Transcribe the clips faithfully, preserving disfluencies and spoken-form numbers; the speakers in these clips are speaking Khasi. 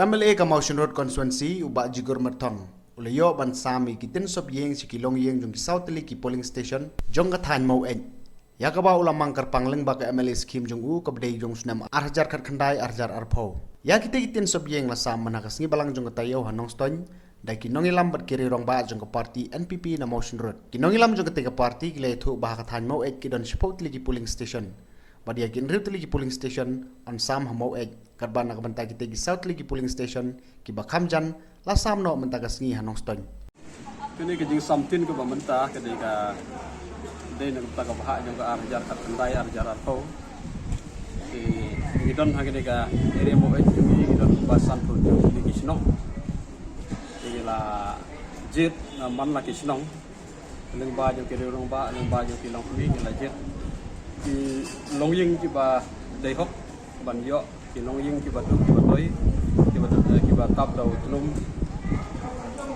M L A ka Mawshynrut constituency u Bah Jigur Myrthong u la ïoh ban sam ïa ki tin sop ïing sha ki longïing jong ki saw tylli ki polling station jong ka thaiñ Maweit, ïa kaba u la mang kyrpang lyngba ka M L A scheme jong u kaba dei jong u snem ar hajar khatkhyndai ar hajar arphew. Ïa kita ki tin sop ïing la sam mynta ka sngi Balang jong ka taïew ha Nongstoiñ da ki nongïalam bad ki riew rangbah jong ka party N P P na Mawshynrut. Ki nongïalam jong kata ka party ki la ïathuh ba ha ka thaiñ Maweit ki don shiphew tylli ki polling station bad ïa ki hynriew tylli ki polling station yn sam ha Maweit, katba na ka bynta kita ki saw tylli ki polling station kiba kham jan la sam noh mynta ka sngi ha Nongstoiñ. Kane ka jingsam tin kaba mynta ka dei ka dei na ka bynta ka bhah jong ka ar hajar khatkhyndai ar hajar arphew. Te ngi don ha kane ka area Maweit jong ngi, ngi don kumba sanphew hynriew tylli ki shnong. Te ngi la jied na man la ki shnong, lyngba jong ki riew rangbah, lyngba jong ki longkmie, ngi la jied ki longïing kiba dei hok ban ïoh, ki longïing kiba duk, kiba toi, kiba, eh, kiba tap da u tlum,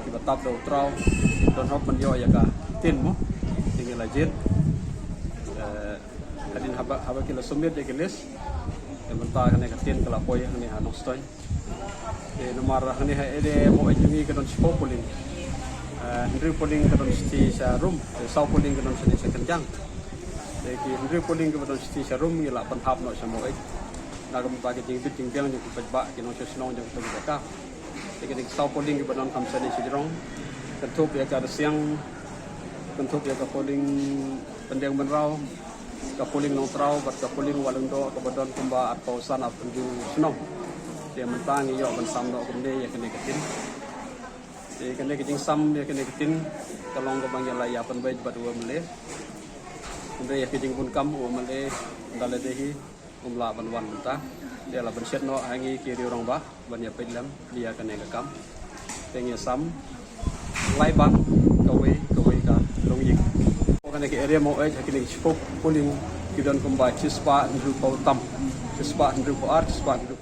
kiba tap da u traw, don hok ban ïoh ïa ka tin mo. Te ngi la jied, eh, hadien haba, haba ki la submit ïa ki list, te mynta kane ka tin ka la poi hangne ha Nongstoiñ. Te namar hangne ha area Maweit jong ngi ka don shiphew polling. Eh, hynriew polling ka don shiti sha Rum, te saw polling ka don shane sha Kynjang. Te ki hynriew polling kiba don shiti sha Rum ngi la pynhap noh sha Maweit. Na ka bynta ka jingbit jingbiang jong ki paidbah, ki nongshong shnong jong kata ka jaka. Te kine ki saw polling kiba don kham shane shajrong, kynthup ïa ka Rsiang, kynthup ïa ka polling Pyndiang Mynraw, ka polling Nongtraw bad ka polling Wahlyngdoh kaba don kumba arphew san arphew hynriew shnong. Te mynta ngi ïoh ban sam noh kumne ïa kane ka tin. Te kane ka jingsam ïa kane ka tin ka long kaba ngi la ïa pynbeit bad u M L A. Hynrei ïa ka jingbun kam u M L A ynda lade hi um lah ban wan mynta. Te la ban shet noh ha ngi ki riew rangbah ban ïa peit lem ïa kane ka kam. Te ngi sam lai bang kawei kawei ka longïing. Kane ka area Maweit ha kine ki shiphew polling ki don kumba shispah hynriewphew tam, shispah hynriewphew ar, shispah hynriew